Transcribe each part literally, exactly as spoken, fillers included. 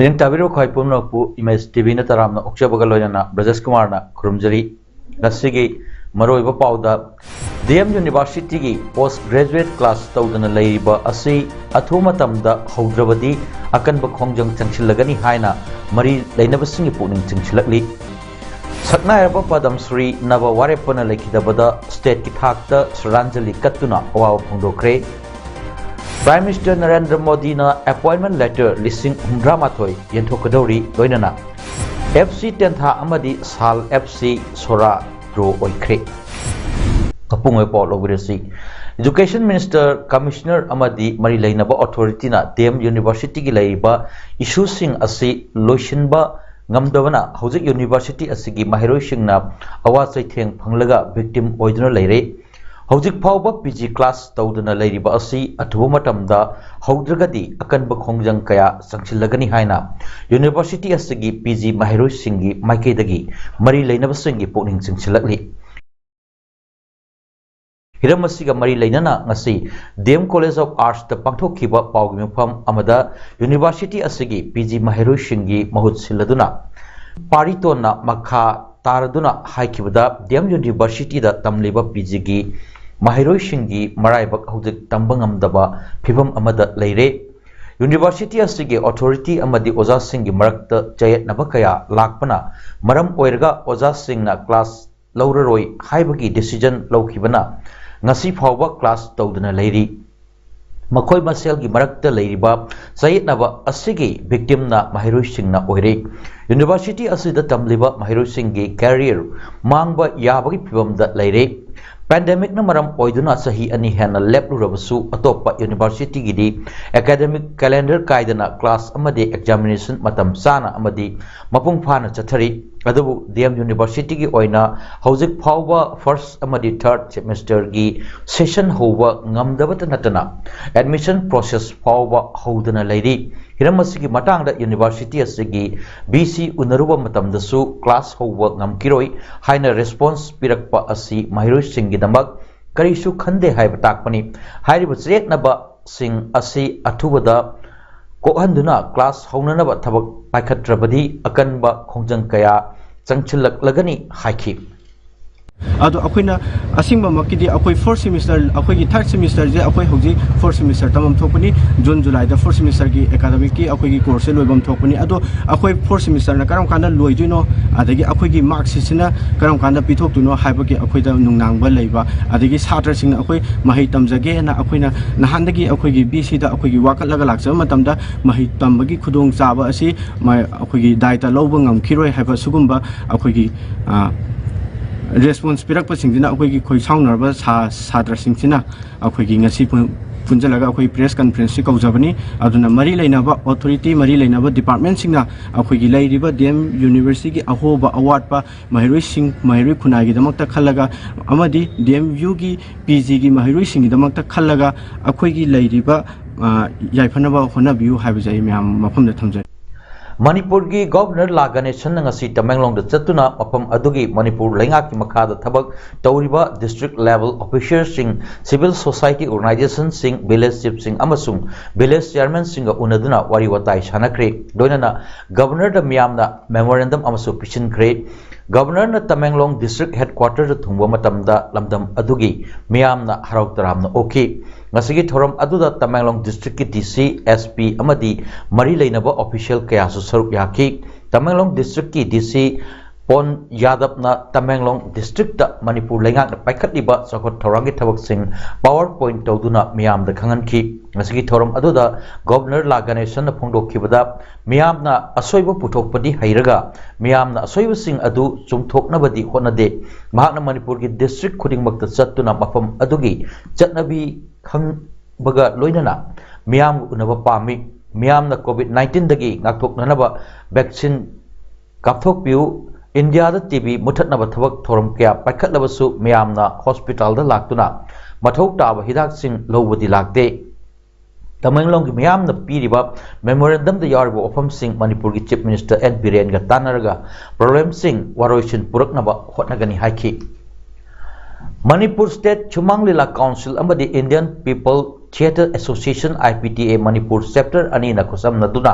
ꯃꯤꯠꯌꯦꯡ ꯇꯥꯕꯤꯔꯤꯕ ꯈ꯭ꯋꯥꯏ ꯄꯨꯝꯅꯃꯛꯄꯨ ꯏꯃꯦꯖ ꯇꯤ ꯚꯤꯅ ꯇꯔꯥꯝꯅ ꯑꯣꯛꯆꯕꯒ ꯂꯣꯏꯅꯅ ꯕ꯭ꯔꯖꯦꯁ ꯀꯨꯃꯥꯔꯅ ꯈꯨꯔꯨꯝꯖꯔꯤ꯫ ꯉꯁꯤꯒꯤ ꯃꯔꯨꯑꯣꯏꯕ ꯄꯥꯎꯗ, ꯗꯤ ꯑꯦꯝ ꯌꯨꯅꯤꯚꯔꯁꯤꯇꯤꯒꯤ ꯄꯣꯁ ꯒ꯭ꯔꯦꯖꯨꯑꯦꯠ ꯀ꯭ꯂꯥꯁ ꯇꯧꯗꯅ ꯂꯩꯔꯤꯕ ꯑꯁꯤ ꯑꯊꯨꯕ ꯃꯇꯝꯗ ꯍꯧꯗ꯭ꯔꯕꯗꯤ ꯑꯀꯟꯕ ꯈꯣꯡꯖꯪ ꯆꯪꯁꯤꯜꯂꯒꯅꯤ ꯍꯥꯏꯅ ꯃꯔꯤ ꯂꯩꯅꯕꯁꯤꯡꯒꯤ ꯄꯨꯛꯅꯤꯡ ꯆꯤꯡꯁꯤꯜꯂꯛꯂꯤ꯫ ꯁꯛꯅꯥꯏꯔꯕ ꯄꯗꯝ ꯁ꯭ꯔꯤ ꯅꯕ ꯋꯥꯔꯦꯞꯄꯅ ꯂꯩꯈꯤꯗꯕꯗ ꯁ꯭ꯇꯦꯠꯀꯤ ꯊꯥꯛꯇ ꯁ꯭ꯔꯗꯥꯟꯖꯂꯤ ꯀꯠꯇꯨꯅ ꯑꯋꯥꯕ ꯐꯣꯡꯗꯣꯛꯈ꯭ꯔꯦ꯫ ꯄ꯭ꯔꯥꯏꯝ ꯃꯤꯅꯤꯁꯇꯔ ꯅꯔꯦꯟꯗ꯭ꯔ ꯃꯣꯗꯤꯅ ꯑꯦꯄꯣꯏꯟꯃꯦꯟ ꯂꯦꯇꯔ ꯂꯤꯁꯤꯡ ꯍꯨꯝꯗ꯭ꯔꯥ ꯃꯥꯊꯣꯏ ꯌꯦꯟꯊꯣꯛꯀꯗꯧꯔꯤ, ꯂꯣꯏꯅꯅ ꯑꯦꯐ ꯁꯤ ꯇꯦꯟꯊꯥ ꯑꯃꯗꯤ ꯁꯥꯜ ꯑꯦꯐ ꯁꯤ ꯁꯣꯔꯥ ꯗ꯭ꯔꯣ ꯑꯣꯏꯈ꯭ꯔꯦ꯫ ꯑꯄꯨꯡꯕ ꯄꯥꯎ ꯂꯧꯕꯤꯔꯁꯤ꯫ ꯏꯗꯨꯀꯦꯁꯟ ꯃꯤꯅꯤꯁꯇꯔ, ꯀꯃꯤꯁꯅꯔ ꯑꯃꯗꯤ ꯃꯔꯤ ꯂꯩꯅꯕ ꯑꯣꯊꯣꯔꯤꯇꯤꯅ ꯗꯤ ꯑꯦꯝ ꯌꯨꯅꯤꯚꯔꯁꯤꯇꯤꯒꯤ ꯂꯩꯔꯤꯕ ꯏꯁꯨꯁꯤꯡ ꯑꯁꯤ ꯂꯣꯏꯁꯤꯟꯕ ꯉꯝꯗꯕꯅ ꯍꯧꯖꯤꯛ ꯌꯨꯅꯤꯚꯔꯁꯤꯇꯤ ꯑꯁꯤꯒꯤ ꯃꯍꯩꯔꯣꯏꯁꯤꯡꯅ ꯑꯋꯥ ꯆꯩꯊꯦꯡ ꯐꯪꯂꯒ ꯚꯤꯛꯇꯤꯝ ꯑꯣꯏꯗꯨꯅ ꯂꯩꯔꯦ꯫ ꯍꯧꯖꯤꯛ ꯐꯥꯎꯕ ꯄꯤ ꯖꯤ ꯀ꯭ꯂꯥꯁ ꯇꯧꯗꯨꯅ ꯂꯩꯔꯤꯕ ꯑꯁꯤ ꯑꯊꯨꯕ ꯃꯇꯝꯗ ꯍꯧꯗ꯭ꯔꯒꯗꯤ ꯑꯀꯟꯕ ꯈꯣꯡꯖꯪ ꯀꯌꯥ ꯆꯪꯁꯤꯜꯂꯒꯅꯤ ꯍꯥꯏꯅ ꯌꯨꯅꯤꯚꯔꯁꯤꯇꯤ ꯑꯁꯤꯒꯤ ꯄꯤ ꯖꯤ ꯃꯍꯩꯔꯣꯏꯁꯤꯡꯒꯤ ꯃꯥꯏꯀꯩꯗꯒꯤ ꯃꯔꯤ ꯂꯩꯅꯕꯁꯤꯡꯒꯤ ꯄꯨꯛꯅꯤꯡ ꯆꯤꯡꯁꯤꯜꯂꯛꯂꯤ꯫ ꯍꯤꯔꯝ ꯑꯁꯤꯒ ꯃꯔꯤ ꯂꯩꯅꯅ ꯉꯁꯤ ꯗꯤ ꯑꯦꯝ ꯀꯣꯂꯦꯖ ꯑꯣꯐ ꯑꯥꯔꯠꯁꯇ ꯄꯥꯡꯊꯣꯛꯈꯤꯕ ꯄꯥꯎꯒꯤ ꯃꯤꯐꯝ ꯑꯃꯗ ꯌꯨꯅꯤꯚꯔꯁꯤꯇꯤ ꯑꯁꯤꯒꯤ ꯄꯤ ꯖꯤ ꯃꯍꯩꯔꯣꯏꯁꯤꯡꯒꯤ ꯃꯍꯨꯠ ꯁꯤꯜꯂꯗꯨꯅ ꯄꯥꯔꯤꯇꯣꯟꯅ ꯃꯈꯥ ꯇꯥꯔꯗꯨꯅ ꯍꯥꯏꯈꯤꯕꯗ, ꯗꯤ ꯑꯦꯝ ꯌꯨꯅꯤꯚꯔꯁꯤꯇꯤꯗ ꯇꯝꯂꯤꯕ ꯄꯤ ꯖꯤꯒꯤ ꯃꯍꯩꯔꯣꯏꯁꯤꯡꯒꯤ ꯃꯔꯥꯏꯕꯛ ꯍꯧꯖꯤꯛ ꯇꯝꯕ ꯉꯝꯗꯕ ꯐꯤꯕꯝ ꯑꯃꯗ ꯂꯩꯔꯦ꯫ ꯌꯨꯅꯤꯚꯔꯁꯤꯇꯤ ꯑꯁꯤꯒꯤ ꯑꯣꯊꯣꯔꯤꯇꯤ ꯑꯃꯗꯤ ꯑꯣꯖꯥꯁꯤꯡꯒꯤ ꯃꯔꯛꯇ ꯆꯌꯦꯠꯅꯕ ꯀꯌꯥ ꯂꯥꯛꯄꯅ ꯃꯔꯝ ꯑꯣꯏꯔꯒ ꯑꯣꯖꯥꯁꯤꯡꯅ ꯀ꯭ꯂꯥꯁ ꯂꯧꯔꯔꯣꯏ ꯍꯥꯏꯕꯒꯤ ꯗꯤꯁꯤꯖꯟ ꯂꯧꯈꯤꯕꯅ ꯉꯁꯤ ꯐꯥꯎꯕ ꯀ꯭ꯂꯥꯁ ꯇꯧꯗꯨꯅ ꯂꯩꯔꯤ꯫ ꯃꯈꯣꯏ ꯃꯁꯦꯜꯒꯤ ꯃꯔꯛꯇ ꯂꯩꯔꯤꯕ ꯆꯌꯦꯠꯅꯕ ꯑꯁꯤꯒꯤ ꯚꯤꯛꯇꯤꯝꯅ ꯃꯍꯩꯔꯣꯏꯁꯤꯡꯅ ꯑꯣꯏꯔꯦ꯫ ꯌꯨꯅꯤꯚꯔꯁꯤꯇꯤ ꯑꯁꯤꯗ ꯇꯝꯂꯤꯕ ꯃꯍꯩꯔꯣꯏꯁꯤꯡꯒꯤ ꯀꯦꯔꯤꯌꯔ ꯃꯥꯡꯕ ꯌꯥꯕꯒꯤ ꯐꯤꯕꯝꯗ ꯂꯩꯔꯦ꯫ ꯄꯦꯟꯗꯦꯃꯤꯛꯅ ꯃꯔꯝ ꯑꯣꯏꯗꯨꯅ ꯆꯍꯤ ꯑꯅꯤ ꯍꯦꯟꯅ ꯂꯦꯞꯂꯨꯔꯕꯁꯨ, ꯑꯇꯣꯞꯄ ꯌꯨꯅꯤꯚꯔꯁꯤꯇꯤꯒꯤꯗꯤ ꯑꯦꯀꯥꯗꯦꯃꯤꯛ ꯀꯦꯂꯦꯟꯗꯔ ꯀꯥꯏꯗꯅ ꯀ꯭ꯂꯥꯁ ꯑꯃꯗꯤ ꯑꯦꯛꯖꯥꯃꯤꯅꯦꯁꯟ ꯃꯇꯝ ꯆꯥꯅ ꯑꯃꯗꯤ ꯃꯄꯨꯡ ꯐꯥꯅ ꯆꯠꯊꯔꯤ꯫ ꯑꯗꯨꯕꯨ ꯗꯤ ꯑꯦꯝ ꯌꯨꯅꯤꯚꯔꯁꯤꯇꯤꯒꯤ ꯑꯣꯏꯅ ꯍꯧꯖꯤꯛ ꯐꯥꯎꯕ ꯐꯥꯔꯁ ꯑꯃꯗꯤ ꯊꯥꯔꯠ ꯁꯦꯃꯦꯁꯇꯔꯒꯤ ꯁꯦꯁꯟ ꯍꯧꯕ ꯉꯝꯗꯕꯇ ꯅꯠꯇꯅ, ꯑꯦꯗꯃꯤꯁꯟ ꯄ꯭ꯔꯣꯁꯦꯁ ꯐꯥꯎꯕ ꯍꯧꯗꯅ ꯂꯩꯔꯤ꯫ ꯍꯤꯔꯝ ꯑꯁꯤꯒꯤ ꯃꯇꯥꯡꯗ ꯌꯨꯅꯤꯚꯔꯁꯤꯇꯤ ꯑꯁꯤꯒꯤ ꯚꯤ ꯁꯤ ꯎꯅꯔꯨꯕ ꯃꯇꯝꯗꯁꯨ ꯀ꯭ꯂꯥꯁ ꯍꯧꯕ ꯉꯝꯈꯤꯔꯣꯏ ꯍꯥꯏꯅ ꯔꯦꯁꯄꯣꯟꯁ ꯄꯤꯔꯛꯄ ꯑꯁꯤ ꯃꯍꯩꯔꯣꯏꯁꯤꯡꯒꯤꯗꯃꯛ ꯀꯔꯤꯁꯨ ꯈꯟꯗꯦ ꯍꯥꯏꯕ ꯇꯥꯛꯄꯅꯤ꯫ ꯍꯥꯏꯔꯤꯕ ꯆꯌꯦꯠꯅꯕꯁꯤꯡ ꯑꯁꯤ ꯑꯊꯨꯕꯗ ꯀꯣꯛꯍꯟꯗꯨꯅ ꯀ꯭ꯂꯥꯁ ꯍꯧꯅꯅꯕ ꯊꯕꯛ ꯄꯥꯏꯈꯠꯇ꯭ꯔꯕꯗꯤ ꯑꯀꯟꯕ ꯈꯣꯡꯖꯪ ꯀꯌꯥ ꯆꯪꯁꯤꯜꯂꯛꯂꯒꯅꯤ ꯍꯥꯏꯈꯤ꯫ ꯑꯗꯣ ꯑꯩꯈꯣꯏꯅ ꯑꯁꯦꯡꯕꯃꯛꯀꯤꯗꯤ ꯑꯩꯈꯣꯏ ꯐꯣꯔꯠ ꯁꯦꯃꯤꯁꯇꯔ, ꯑꯩꯈꯣꯏꯒꯤ ꯊꯥꯔꯠ ꯁꯦꯃꯤꯁꯇꯔꯁꯦ ꯑꯩꯈꯣꯏ ꯍꯧꯖꯤꯛ ꯐꯣꯔꯠ ꯁꯦꯃꯤꯁꯇꯔ ꯇꯝꯐꯝ ꯊꯣꯛꯄꯅꯤ꯫ ꯖꯨꯟ ꯖꯨꯂꯥꯏꯗ ꯐꯣꯔꯠ ꯁꯦꯃꯤꯁꯇꯔꯒꯤ ꯑꯦꯀꯥꯗꯃꯤꯛꯀꯤ ꯑꯩꯈꯣꯏꯒꯤ ꯀꯣꯔꯁꯁꯦ ꯂꯣꯏꯐꯝ ꯊꯣꯛꯄꯅꯤ꯫ ꯑꯗꯣ ꯑꯩꯈꯣꯏ ꯐꯣꯔꯠ ꯁꯦꯃꯤꯁꯇꯔꯅ ꯀꯔꯝ ꯀꯥꯟꯗ ꯂꯣꯏꯗꯣꯏꯅꯣ, ꯑꯗꯒꯤ ꯑꯩꯈꯣꯏꯒꯤ ꯃꯥꯔꯛ ꯁꯤꯠꯁꯤꯅ ꯀꯔꯝ ꯀꯥꯟꯗ ꯄꯤꯊꯣꯛꯇꯣꯏꯅꯣ ꯍꯥꯏꯕꯒꯤ ꯑꯩꯈꯣꯏꯗ ꯅꯨꯡꯅꯥꯡꯕ ꯂꯩꯕ, ꯑꯗꯒꯤ ꯁꯥꯇ꯭ꯔꯁꯤꯡꯅ ꯑꯩꯈꯣꯏ ꯃꯍꯩ ꯇꯝꯖꯒꯦꯅ ꯑꯩꯈꯣꯏꯅ ꯅꯍꯥꯟꯗꯒꯤ ꯑꯩꯈꯣꯏꯒꯤ ꯚꯤ ꯁꯤꯗ ꯑꯩꯈꯣꯏꯒꯤ ꯋꯥꯀꯠꯂꯒ ꯂꯥꯛꯆꯕ ꯃꯇꯝꯗ ꯃꯍꯩ ꯇꯝꯕꯒꯤ ꯈꯨꯗꯣꯡꯆꯥꯕ ꯑꯁꯤ ꯃ-, ꯑꯩꯈꯣꯏꯒꯤ ꯗꯥꯏꯇ ꯂꯧꯕ ꯉꯝꯈꯤꯔꯣꯏ ꯍꯥꯏꯕ ꯁꯤꯒꯨꯝꯕ ꯑꯩꯈꯣꯏꯒꯤ, ꯑ, ꯔꯦꯁꯄꯣꯟꯁ ꯄꯤꯔꯛꯄꯁꯤꯡꯁꯤꯅ ꯑꯩꯈꯣꯏꯒꯤ ꯈꯣꯏ ꯁꯥꯎꯅꯔꯕ ꯁꯥ-, ꯁꯥꯇ꯭ꯔꯁꯤꯡꯁꯤꯅ ꯑꯩꯈꯣꯏꯒꯤ ꯉꯁꯤ ꯄꯨꯟ-, ꯄꯨꯟꯁꯤꯜꯂꯒ ꯑꯩꯈꯣꯏ ꯄ꯭ꯔꯦꯁ ꯀꯟꯐ꯭ꯔꯦꯟꯁꯁꯤ ꯀꯧꯖꯕꯅꯤ꯫ ꯑꯗꯨꯅ ꯃꯔꯤ ꯂꯩꯅꯕ ꯑꯣꯊꯣꯔꯤꯇꯤ, ꯃꯔꯤ ꯂꯩꯅꯕ ꯗꯤꯄꯥꯔꯠꯃꯦꯟꯁꯤꯡꯅ ꯑꯩꯈꯣꯏꯒꯤ ꯂꯩꯔꯤꯕ ꯗꯤ ꯑꯦꯝ ꯌꯨꯅꯤꯚꯔꯁꯤꯇꯤꯒꯤ ꯑꯍꯣꯕ ꯑꯋꯥꯠꯄ ꯃꯍꯩꯔꯣꯏꯁꯤꯡ, ꯃꯍꯩꯔꯣꯏ ꯈꯨꯟꯅꯥꯏꯒꯤꯗꯃꯛꯇ ꯈꯜꯂꯒ ꯑꯃꯗꯤ ꯗꯤ ꯑꯦꯝ ꯌꯨꯒꯤ ꯄꯤ ꯖꯤꯒꯤ ꯃꯍꯩꯔꯣꯏꯁꯤꯡꯒꯤꯗꯃꯛꯇ ꯈꯜꯂꯒ ꯑꯩꯈꯣꯏꯒꯤ ꯂꯩꯔꯤꯕ, ꯑ, ꯌꯥꯏꯐꯅꯕ ꯍꯣꯠꯅꯕꯤꯌꯨ ꯍꯥꯏꯕꯁꯦ ꯑꯩ ꯃꯌꯥꯝ ꯃꯐꯝꯗ ꯊꯝꯖꯔꯤ꯫ ꯃꯅꯤꯄꯨꯔꯒꯤ ꯒꯣꯚꯔꯅꯔ ꯂꯥ ꯒꯅꯦꯁꯟꯅ ꯉꯁꯤ ꯇꯃꯦꯡꯂꯣꯡꯗ ꯆꯠꯇꯨꯅ ꯃꯐꯝ ꯑꯗꯨꯒꯤ ꯃꯅꯤꯄꯨꯔ ꯂꯩꯉꯥꯛꯀꯤ ꯃꯈꯥꯗ ꯊꯕꯛ ꯇꯧꯔꯤꯕ ꯗꯤꯁꯇ꯭ꯔꯤꯛ ꯂꯦꯚꯦꯜ ꯑꯣꯐꯤꯁꯤꯌꯦꯜꯁꯤꯡ, ꯁꯤꯚꯤꯜ ꯁꯣꯁꯥꯏꯇꯤ ꯑꯣꯔꯒꯅꯥꯏꯖꯦꯁꯟꯁꯤꯡ, ꯚꯤꯂꯦꯖ ꯆꯤꯐꯁꯤꯡ ꯑꯃꯁꯨꯡ ꯚꯤꯂꯦꯖ ꯆꯤꯌꯥꯔꯃꯦꯟꯁꯤꯡꯒ ꯎꯅꯗꯨꯅ ꯋꯥꯔꯤ ꯋꯥꯇꯥꯏ ꯁꯥꯟꯅꯈ꯭ꯔꯦ꯫ ꯂꯣꯏꯅꯅ ꯒꯣꯚꯔꯅꯔꯗ ꯃꯤꯌꯥꯝꯅ ꯃꯦꯃꯣꯔꯦꯟꯗꯝ ꯑꯃꯁꯨ ꯄꯤꯁꯤꯟꯈ꯭ꯔꯦ꯫ ꯒꯣꯚꯔꯅꯔꯅ ꯇꯃꯦꯡꯂꯣꯡ ꯗꯤꯁꯇ꯭ꯔꯤꯛ ꯍꯦꯗꯀ꯭ꯋꯥꯔꯇꯔꯗ ꯊꯨꯡꯕ ꯃꯇꯝꯗ ꯂꯝꯗꯝ ꯑꯗꯨꯒꯤ ꯃꯤꯌꯥꯝꯅ ꯍꯔꯥꯎ ꯇꯔꯥꯝꯅ ꯑꯣꯛꯈꯤ꯫ ꯉꯁꯤꯒꯤ ꯊꯧꯔꯝ ꯑꯗꯨꯗ ꯇꯃꯦꯡꯂꯣꯡ ꯗꯤꯁꯇ꯭ꯔꯤꯛꯀꯤ ꯗꯤ ꯁꯤ, ꯑꯦꯁ ꯄꯤ ꯑꯃꯗꯤ ꯃꯔꯤ ꯂꯩꯅꯕ ꯑꯣꯐꯤꯁꯤꯌꯦꯜ ꯀꯌꯥꯁꯨ ꯁꯔꯨꯛ ꯌꯥꯈꯤ꯫ ꯇꯃꯦꯡꯂꯣꯡ ꯗꯤꯁꯇ꯭ꯔꯤꯛꯀꯤ ꯗꯤ ꯁꯤ ꯄꯣꯟ ꯌꯥꯗꯕꯅ ꯇꯃꯦꯡꯂꯣꯡ ꯗꯤꯁꯇ꯭ꯔꯤꯛꯇ ꯃꯅꯤꯄꯨꯔ ꯂꯩꯉꯥꯛꯅ ꯄꯥꯏꯈꯠꯂꯤꯕ ꯆꯥꯎꯈꯠ ꯊꯧꯔꯥꯡꯒꯤ ꯊꯕꯛꯁꯤꯡ ꯄꯥꯋꯔ ꯄꯣꯏꯟꯠ ꯇꯧꯗꯨꯅ ꯃꯤꯌꯥꯝꯗ ꯈꯪꯍꯟꯈꯤ꯫ ꯉꯁꯤꯒꯤ ꯊꯧꯔꯝ ꯑꯗꯨꯗ ꯒꯣꯕꯔꯅꯔ ꯂꯥ ꯒꯅꯦꯁꯟꯅ ꯐꯣꯡꯗꯣꯛꯈꯤꯕꯗ, ꯃꯤꯌꯥꯝꯅ ꯑꯁꯣꯏꯕ ꯄꯨꯊꯣꯛꯄꯗꯤ ꯍꯩꯔꯒ ꯃꯤꯌꯥꯝꯅ ꯑꯁꯣꯏꯕꯁꯤꯡ ꯑꯗꯨ ꯆꯨꯝꯊꯣꯛꯅꯕꯗꯤ ꯍꯣꯠꯅꯗꯦ꯫ ꯃꯍꯥꯛꯅ ꯃꯅꯤꯄꯨꯔꯒꯤ ꯗꯤꯁꯇ꯭ꯔꯤꯛ ꯈꯨꯗꯤꯡꯃꯛꯇ ꯆꯠꯇꯨꯅ ꯃꯐꯝ ꯑꯗꯨꯒꯤ ꯆꯠꯅꯕꯤ ꯈꯪꯕꯒ ꯂꯣꯏꯅꯅ ꯃꯤꯌꯥꯝꯒ ꯎꯅꯕ ꯄꯥꯝꯃꯤ꯫ ꯃꯤꯌꯥꯝꯅ ꯀꯣꯚꯤꯗ ꯅꯥꯏꯟꯇꯤꯟꯗꯒꯤ ꯉꯥꯛꯊꯣꯛꯅꯅꯕ ꯚꯦꯛꯁꯤꯟ ꯀꯥꯞꯊꯣꯛꯄꯤꯌꯨ꯫ ꯏꯟꯗꯤꯌꯥꯗ ꯇꯤꯕꯤ ꯃꯨꯊꯠꯅꯕ ꯊꯕꯛ ꯊꯧꯔꯝ ꯀꯌꯥ ꯄꯥꯏꯈꯠꯂꯕꯁꯨ ꯃꯤꯌꯥꯝꯅ ꯍꯣꯁꯄꯤꯇꯥꯜꯗ ꯂꯥꯛꯇꯨꯅ ꯃꯊꯧ ꯇꯥꯕ ꯍꯤꯗꯥꯛꯁꯤꯡ ꯂꯧꯕꯗꯤ ꯂꯥꯛꯇꯦ꯫ ꯇꯃꯦꯡꯂꯣꯡꯒꯤ ꯃꯤꯌꯥꯝꯅ ꯄꯤꯔꯤꯕ ꯃꯦꯃꯣꯔꯦꯟꯗꯝꯗ ꯌꯥꯎꯔꯤꯕ ꯋꯥꯐꯝꯁꯤꯡ ꯃꯅꯤꯄꯨꯔꯒꯤ ꯆꯤꯐ ꯃꯤꯅꯤꯁꯇꯔ ꯑꯦꯟ ꯕꯤꯔꯦꯟꯒ ꯇꯥꯟꯅꯔꯒ ꯄ꯭ꯔꯣꯕ꯭ꯂꯦꯝꯁꯤꯡ ꯋꯥꯔꯣꯏꯁꯤꯟ ꯄꯨꯔꯛꯅꯕ ꯍꯣꯠꯅꯒꯅꯤ ꯍꯥꯏꯈꯤ꯫ ꯃꯅꯤꯄꯨꯔ ꯁ꯭ꯇꯦꯠ ꯁꯨꯃꯥꯡ ꯂꯤꯂꯥ ꯀꯥꯎꯟꯁꯤꯜ ꯑꯃꯗꯤ Indian people theatre association, I P T A, Manipur chapter ꯑꯅꯤꯅ ꯈꯨꯠꯁꯝꯅꯗꯨꯅ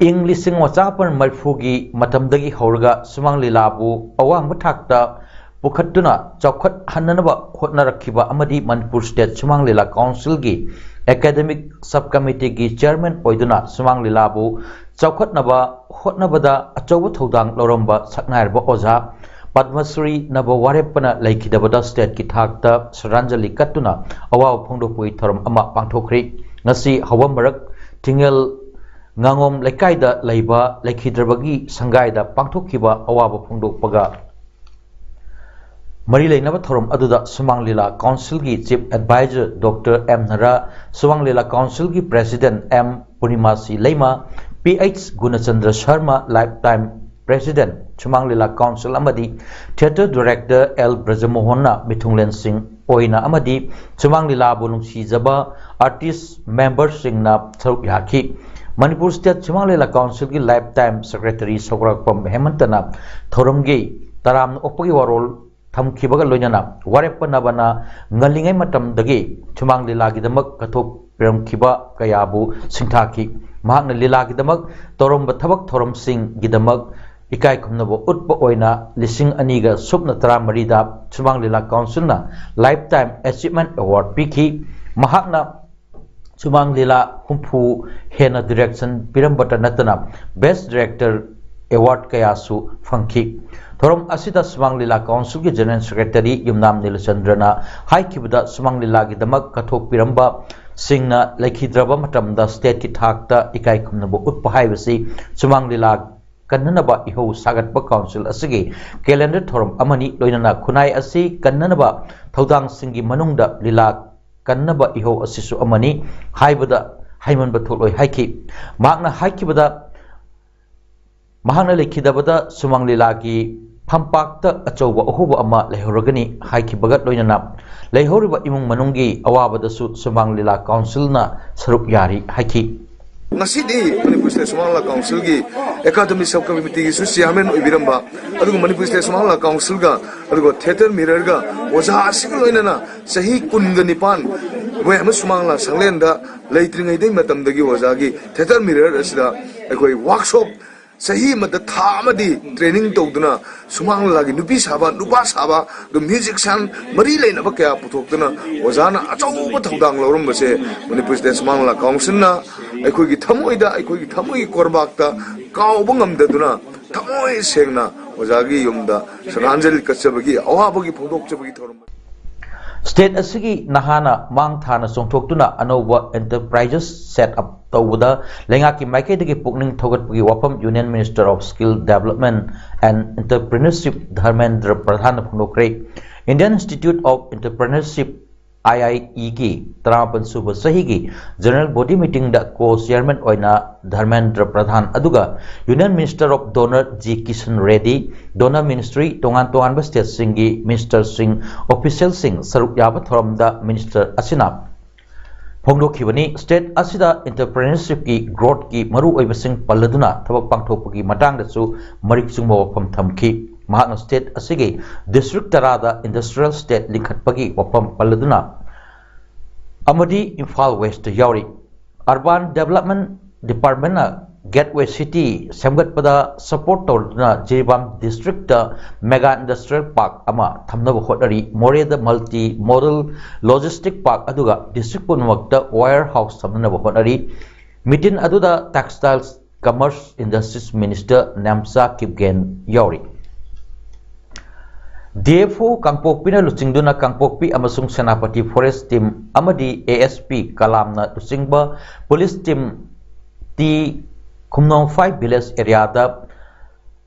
ꯏꯪ ꯂꯤꯁꯤꯡ ꯑꯃ ꯆꯥꯃꯥꯄꯟ ꯃꯔꯤꯐꯨꯒꯤ ꯃꯇꯝꯗꯒꯤ ꯍꯧꯔꯒ ꯁꯨꯃꯥꯡ ꯂꯤꯂꯥꯕꯨ ꯑꯋꯥꯡꯕ ꯊꯥꯛꯇ ꯄꯨꯈꯠꯇꯨꯅ ꯆꯥꯎꯈꯠꯍꯟꯅꯅꯕ ꯍꯣꯠꯅꯔꯛꯈꯤꯕ ꯑꯃꯗꯤ ꯃꯅꯤꯄꯨꯔ ꯁ꯭ꯇꯦꯠ ꯁꯨꯃꯥꯡ ꯂꯤꯂꯥ ꯀꯥꯎꯟꯁꯤꯜꯒꯤ ꯑꯦꯀꯥꯗꯦꯃꯤꯛ ꯁꯕ ꯀꯃꯤꯇꯤꯒꯤ ꯆꯤꯌꯔꯃꯦꯟ ꯑꯣꯏꯗꯨꯅ ꯁꯨꯃꯥꯡ ꯂꯤꯂꯥꯕꯨ ꯆꯥꯎꯈꯠꯅꯕ ꯍꯣꯠꯅꯕꯗ ꯑꯆꯧꯕ ꯊꯧꯗꯥꯡ ꯂꯧꯔꯝꯕ ꯁꯛꯅꯥꯏꯔꯕ ꯑꯣꯖꯥ ꯄꯗꯃꯁ꯭ꯔꯤ ꯅꯕ ꯋꯥꯔꯦꯞꯄꯅ ꯂꯩꯈꯤꯗꯕꯗ ꯁ꯭ꯇꯦꯠꯀꯤ ꯊꯥꯛꯇ ꯁ꯭ꯔꯗꯥꯟꯖꯂꯤ ꯀꯠꯇꯨꯅ ꯑꯋꯥꯕ ꯐꯣꯡꯗꯣꯛꯄꯒꯤ ꯊꯧꯔꯝ ꯑꯃ ꯄꯥꯡꯊꯣꯛꯈ꯭ꯔꯤ꯫ ꯉꯁꯤ ꯍꯋꯥ ꯃꯔꯛ ꯊꯤꯡꯉꯦꯜ ꯉꯥꯉꯣꯝ ꯂꯩꯀꯥꯏꯗ ꯂꯩꯕ ꯂꯩꯈꯤꯗ꯭ꯔꯕꯒꯤ ꯁꯪꯒꯥꯏꯗ ꯄꯥꯡꯊꯣꯛꯈꯤꯕ ꯑꯋꯥꯕ ꯐꯣꯡꯗꯣꯛꯄꯒ ꯃꯔꯤ ꯂꯩꯅꯕ ꯊꯧꯔꯝ ꯑꯗꯨꯗ ꯁꯨꯃꯥꯡ ꯂꯤꯂꯥ ꯀꯥꯎꯟꯁꯤꯜꯒꯤ chief advisor doctor M Nara, Sumang Leela ꯀꯥꯎꯟꯁꯤꯜꯒꯤ president M Purnimashi Leima, P H Gunachandra Sharma, life time president, Sumang Leela council ꯑꯃꯗꯤ ꯊꯤꯌꯦꯇꯔ ꯗꯤꯔꯦꯛꯇꯔ ꯑꯦꯜ ꯕ꯭ꯔꯖꯃꯣꯍꯟꯅ ꯃꯤꯊꯨꯡꯂꯦꯟꯁꯤꯡ ꯑꯣꯏꯅ ꯑꯃꯗꯤ ꯁꯨꯃꯥꯡ ꯂꯤꯂꯥꯕꯨ ꯅꯨꯡꯁꯤꯖꯕ ꯑꯥꯔꯇꯤꯁ ꯃꯦꯝꯕꯔꯁꯤꯡꯅ ꯁꯔꯨꯛ ꯌꯥꯈꯤ꯫ ꯃꯅꯤꯄꯨꯔ ꯁ꯭ꯇꯦꯠ ꯁꯨꯃꯥꯡ ꯂꯤꯂꯥ ꯀꯥꯎꯟꯁꯤꯜꯒꯤ ꯂꯥꯏꯐ ꯇꯥꯏꯝ ꯁꯦꯀ꯭ꯔꯦꯇꯔꯤ ꯁꯧꯒ꯭ꯔꯥꯛꯄꯝ ꯍꯦꯃꯟꯇꯅ ꯊꯧꯔꯝꯒꯤ ꯇꯔꯥꯝꯅ ꯑꯣꯛꯄꯒꯤ ꯋꯥꯔꯣꯜ ꯊꯝꯈꯤꯕꯒ ꯂꯣꯏꯅꯅ ꯋꯥꯔꯦꯞꯄ ꯅꯕꯅ ꯉꯜꯂꯤꯉꯩ ꯃꯇꯝꯗꯒꯤ ꯁꯨꯃꯥꯡ ꯂꯤꯂꯥꯒꯤꯗꯃꯛ ꯀꯠꯊꯣꯛꯄꯤꯔꯝꯈꯤꯕ ꯀꯌꯥꯕꯨ ꯁꯤꯡꯊꯥꯈꯤ꯫ ꯃꯍꯥꯛꯅ ꯂꯤꯂꯥꯒꯤꯗꯃꯛ ꯇꯧꯔꯝꯕ ꯊꯕꯛ ꯊꯧꯔꯝꯁꯤꯡꯒꯤꯗꯃꯛ ꯏꯀꯥꯏ ꯈꯨꯝꯅꯕ ꯎꯠꯄ ꯑꯣꯏꯅ ꯂꯤꯁꯤꯡ ꯑꯅꯤꯒ ꯁꯨꯞꯅ ꯇꯔꯥꯃꯔꯤꯗ ꯁꯨꯃꯥꯡ ꯂꯤꯂꯥ ꯀꯥꯎꯟꯁꯤꯜꯅ ꯂꯥꯏꯐ ꯇꯥꯏꯝ ꯑꯦꯆꯤꯚꯃꯦꯟꯠ ꯑꯦꯋꯥꯔꯗ ꯄꯤꯈꯤ꯫ ꯃꯍꯥꯛꯅ ꯁꯨꯃꯥꯡ ꯂꯤꯂꯥ ꯍꯨꯝꯐꯨ ꯍꯦꯟꯅ ꯗꯤꯔꯦꯛꯁꯟ ꯄꯤꯔꯝꯕꯇ ꯅꯠꯇꯅ ꯕꯦꯁ꯭ꯠ ꯗꯤꯔꯦꯛꯇꯔ ꯑꯦꯋꯥꯔꯗ ꯀꯌꯥꯁꯨ ꯐꯪꯈꯤ꯫ ꯊꯧꯔꯝ ꯑꯁꯤꯗ ꯁꯨꯃꯥꯡ ꯂꯤꯂꯥ ꯀꯥꯎꯟꯁꯤꯜꯒꯤ ꯖꯦꯅꯔꯦꯜ ꯁꯦꯀ꯭ꯔꯦꯇꯔꯤ ꯌꯨꯝꯅꯥꯝ ꯅꯤꯂꯆꯟꯗ꯭ꯔꯅ ꯍꯥꯏꯈꯤꯕꯗ, ꯁꯨꯃꯥꯡ ꯂꯤꯂꯥꯒꯤꯗꯃꯛ ꯀꯠꯊꯣꯛꯄꯤꯔꯝꯕꯁꯤꯡꯅ ꯂꯩꯈꯤꯗ꯭ꯔꯕ ꯃꯇꯝꯗ ꯁ꯭ꯇꯦꯠꯀꯤ ꯊꯥꯛꯇ ꯏꯀꯥꯏ ꯈꯨꯝꯅꯕ ꯎꯠꯄ ꯍꯥꯏꯕꯁꯤ ꯁꯨꯃꯥꯡ ꯂꯤꯂꯥ ꯀꯟꯅꯅꯕ ꯏꯍꯧ ꯁꯥꯒꯠꯄ ꯀꯥꯎꯟꯁꯤꯜ ꯑꯁꯤꯒꯤ ꯀꯦꯂꯦꯟꯗꯔ ꯊꯧꯔꯝ ꯑꯃꯅꯤ꯫ ꯂꯣꯏꯅꯅ ꯈꯨꯟꯅꯥꯏ ꯑꯁꯤ ꯀꯟꯅꯅꯕ ꯊꯧꯗꯥꯡꯁꯤꯡꯒꯤ ꯃꯅꯨꯡꯗ ꯂꯤꯂꯥ ꯀꯟꯅꯕ ꯏꯍꯧ ꯑꯁꯤꯁꯨ ꯑꯃꯅꯤ ꯍꯥꯏꯕꯗ ꯍꯩꯃꯟꯕ ꯊꯣꯛꯂꯣꯏ ꯍꯥꯏꯈꯤ꯫ ꯃꯍꯥꯛꯅ ꯍꯥꯏꯈꯤꯕꯗ, ꯃꯍꯥꯛꯅ ꯂꯩꯈꯤꯗꯕꯗ ꯁꯨꯃꯥꯡ ꯂꯤꯂꯥꯒꯤ ꯐꯝꯄꯥꯛꯇ ꯑꯆꯧꯕ ꯑꯍꯣꯕ ꯑꯃ ꯂꯩꯍꯧꯔꯒꯅꯤ ꯍꯥꯏꯈꯤꯕꯒ ꯂꯣꯏꯅꯅ, ꯂꯩꯍꯧꯔꯤꯕ ꯏꯃꯨꯡ ꯃꯅꯨꯡꯒꯤ ꯑꯋꯥꯕꯗꯁꯨ ꯁꯨꯃꯥꯡ ꯂꯤꯂꯥ ꯀꯥꯎꯟꯁꯤꯜꯅ ꯁꯔꯨꯛ ꯌꯥꯔꯤ ꯍꯥꯏꯈꯤ꯫ ꯉꯁꯤꯗꯤ ꯃꯅꯤꯄꯨꯔ ꯁ꯭ꯇꯦꯠ ꯁꯨꯃꯥꯡ ꯂꯤꯂꯥ ꯀꯥꯎꯟꯁꯤꯜꯒꯤ ꯑꯦꯀꯥꯗꯃꯤ ꯁꯕ ꯀꯃꯤꯇꯤꯒꯤꯁꯨ ꯆꯤꯌꯥꯔꯃꯦꯟ ꯑꯣꯏꯕꯤꯔꯝꯕ, ꯑꯗꯨꯒ ꯃꯅꯤꯄꯨꯔ ꯁ꯭ꯇꯦꯠ ꯁꯨꯃꯥꯡ ꯂꯤꯂꯥ ꯀꯥꯎꯟꯁꯤꯜꯒ, ꯑꯗꯨꯒ ꯊꯤꯌꯦꯇꯔ ꯃꯤꯔꯔꯒ ꯑꯣꯖꯥ ꯑꯁꯤꯒ ꯂꯣꯏꯅꯅ ꯆꯍꯤ ꯀꯨꯟꯒ ꯅꯤꯄꯥꯟ ꯃꯣꯏ ꯑꯃ ꯁꯨꯃꯥꯡ ꯂꯤꯂꯥ ꯁꯪꯂꯦꯟꯗ ꯂꯩꯇ꯭ꯔꯤꯉꯩꯗꯩ ꯃꯇꯝꯗꯒꯤ ꯑꯣꯖꯥꯒꯤ ꯊꯤꯌꯦꯇꯔ ꯃꯤꯔꯔ ꯑꯁꯤꯗ ꯑꯩꯈꯣꯏ ꯋꯥꯔꯛꯁꯣꯞ ꯆꯍꯤ ꯑꯃꯗ ꯊꯥ ꯑꯃꯗꯤ ꯇ꯭ꯔꯦꯅꯤꯡ ꯇꯧꯗꯨꯅ ꯁꯨꯃꯥꯡ ꯂꯤꯂꯥꯒꯤ ꯅꯨꯄꯤ ꯁꯥꯕ, ꯅꯨꯄꯥ ꯁꯥꯕ, ꯑꯗꯨ ꯃ꯭ꯌꯨꯖꯤꯛꯁꯤꯌꯥꯟ ꯃꯔꯤ ꯂꯩꯅꯕ ꯀꯌꯥ ꯄꯨꯊꯣꯛꯇꯨꯅ ꯑꯣꯖꯥꯅ ꯑꯆꯧꯕ ꯊꯧꯗꯥꯡ ꯂꯧꯔꯝꯕꯁꯦ ꯃꯅꯤꯄꯨꯔ ꯁ꯭ꯇꯦꯠ ꯁꯨꯃꯥꯡ ꯂꯤꯂꯥ ꯀꯥꯎꯟꯁꯤꯜꯅ ꯑꯩꯈꯣꯏꯒꯤ ꯊꯃꯣꯏꯗ, ꯑꯩꯈꯣꯏꯒꯤ ꯊꯃꯣꯏꯒꯤ ꯀꯣꯔꯕꯥꯛꯇ ꯀꯥꯎꯕ ꯉꯝꯗꯗꯨꯅ ꯊꯃꯣꯏ ꯁꯦꯡꯅ ꯑꯣꯖꯥꯒꯤ ꯌꯨꯝꯗ ꯁ꯭ꯔꯗꯥꯟꯖꯂꯤ ꯀꯠꯆꯕꯒꯤ, ꯑꯋꯥꯕꯒꯤ ꯐꯣꯡꯗꯣꯛꯆꯕꯒꯤ ꯊꯧꯔꯝ꯫ ꯁ꯭ꯇꯦꯠ ꯑꯁꯤꯒꯤ ꯅꯍꯥꯅ ꯃꯥꯡ ꯊꯥꯅ ꯆꯣꯡꯊꯣꯛꯇꯨꯅ ꯑꯅꯧꯕ ꯑꯦꯟꯇꯔꯄ꯭ꯔꯥꯏꯖꯦꯁ ꯁꯦꯠ ꯑꯞ ꯇꯧꯕꯗ ꯂꯩꯉꯥꯛꯀꯤ ꯃꯥꯏꯀꯩꯗꯒꯤ ꯄꯨꯛꯅꯤꯡ ꯊꯧꯒꯠꯄꯒꯤ ꯋꯥꯐꯝ Union Minister of Skill Development and Entrepreneurship Dharmendra ꯄ꯭ꯔꯙꯥꯟꯅ ꯐꯣꯡꯗꯣꯛꯈ꯭ꯔꯦ꯫ Indian Institute of Entrepreneurship, I I E ꯒꯤ ꯇꯔꯥꯃꯥꯄꯟ ꯁꯨꯕ ꯆꯍꯤꯒꯤ ꯖꯦꯅꯔꯦꯜ ꯕꯣꯗꯤ ꯃꯤꯇꯤꯡꯗ ꯀꯣ ꯆꯤꯌꯥꯔꯃꯦꯟ ꯑꯣꯏꯅ ꯙꯔꯃꯦꯟꯗ꯭ꯔ ꯄ꯭ꯔꯙꯥꯟ, ꯑꯗꯨꯒ Union Minister of Donor G Kishan Reddy, Donor Ministry, ꯇꯣꯉꯥꯟ ꯇꯣꯉꯥꯟꯕ ꯁ꯭ꯇꯦꯠꯁꯤꯡꯒꯤ ꯃꯤꯅꯤꯁꯇꯔꯁꯤꯡ, ꯑꯣꯐꯤꯁꯤꯌꯦꯜꯁꯤꯡ ꯁꯔꯨꯛ ꯌꯥꯕ ꯊꯧꯔꯝꯗ ꯃꯤꯅꯤꯁꯇꯔ ꯑꯁꯤꯅ ꯐꯣꯡꯗꯣꯛꯈꯤꯕꯅꯤ꯫ ꯁ꯭ꯇꯦꯠ ꯑꯁꯤꯗ ꯑꯦꯟꯇꯔꯄ꯭ꯔꯦꯅꯔꯁꯤꯞꯀꯤ ꯒ꯭ꯔꯣꯊꯀꯤ ꯃꯔꯨꯑꯣꯏꯕꯁꯤꯡ ꯄꯜꯂꯗꯨꯅ ꯊꯕꯛ ꯄꯥꯡꯊꯣꯛꯄꯒꯤ ꯃꯇꯥꯡꯗꯁꯨ ꯃꯔꯤꯛ ꯆꯨꯝꯕ ꯋꯥꯐꯝ ꯊꯝꯈꯤ꯫ ꯃꯍꯥꯛꯅ ꯁ꯭ꯇꯦꯠ ꯑꯁꯤꯒꯤ ꯗꯤꯁꯇ꯭ꯔꯤꯛ ꯇꯔꯥꯗ ꯏꯟꯗꯁꯇ꯭ꯔꯤꯌꯦꯜ ꯁ꯭ꯇꯦꯠ ꯂꯤꯡꯈꯠꯄꯒꯤ ꯋꯥꯐꯝ ꯄꯜꯂꯗꯨꯅ ꯑꯃꯗꯤ ꯏꯝꯐꯥꯜ ꯋꯦꯁꯇ ꯌꯥꯎꯔꯤ꯫ Urban Development Departmentꯅ Gateway City ꯁꯦꯝꯒꯠꯄꯗ ꯁꯄꯣꯔꯠ ꯇꯧꯔꯗꯨꯅ Jiribam district mega industrial park ꯑꯃ ꯊꯝꯅꯕ ꯍꯣꯠꯅꯔꯤ꯫ ꯃꯣꯔꯦꯗ ꯃꯜꯇꯤ ꯃꯣꯗꯜ ꯂꯣꯖꯤꯁꯇꯤꯛ ꯄꯥꯔꯛ ꯑꯗꯨꯒ ꯗꯤꯁꯇ꯭ꯔꯤꯛ ꯄꯨꯝꯅꯃꯛꯇ ꯋꯦꯌꯔ ꯍꯥꯎꯁ ꯊꯝꯅꯅꯕ ꯍꯣꯠꯅꯔꯤ꯫ ꯃꯤꯇꯤꯟ ꯑꯗꯨꯗ ꯇꯦꯛꯁꯇꯥꯏꯜꯁ Commerce Industries Minister Nemcha Kipgen ꯌꯥꯎꯔꯤ꯫ ꯗꯤ ꯑꯦꯐ ꯑꯣ ꯀꯥꯡꯄꯣꯛꯄꯤꯅ ꯂꯨꯆꯤꯡꯗꯨꯅ ꯀꯥꯡꯄꯣꯛꯄꯤ ꯑꯃꯁꯨꯡ ꯁꯦꯅꯥꯄꯇꯤ forest team ꯑꯃꯗꯤ ꯑꯦ ꯑꯦꯁ ꯄꯤ ꯀꯂꯥꯝꯅ ꯂꯨꯆꯤꯡꯕ police team ꯇꯤ ꯈꯨꯝꯅꯣꯡꯐꯥꯏ village area ꯗ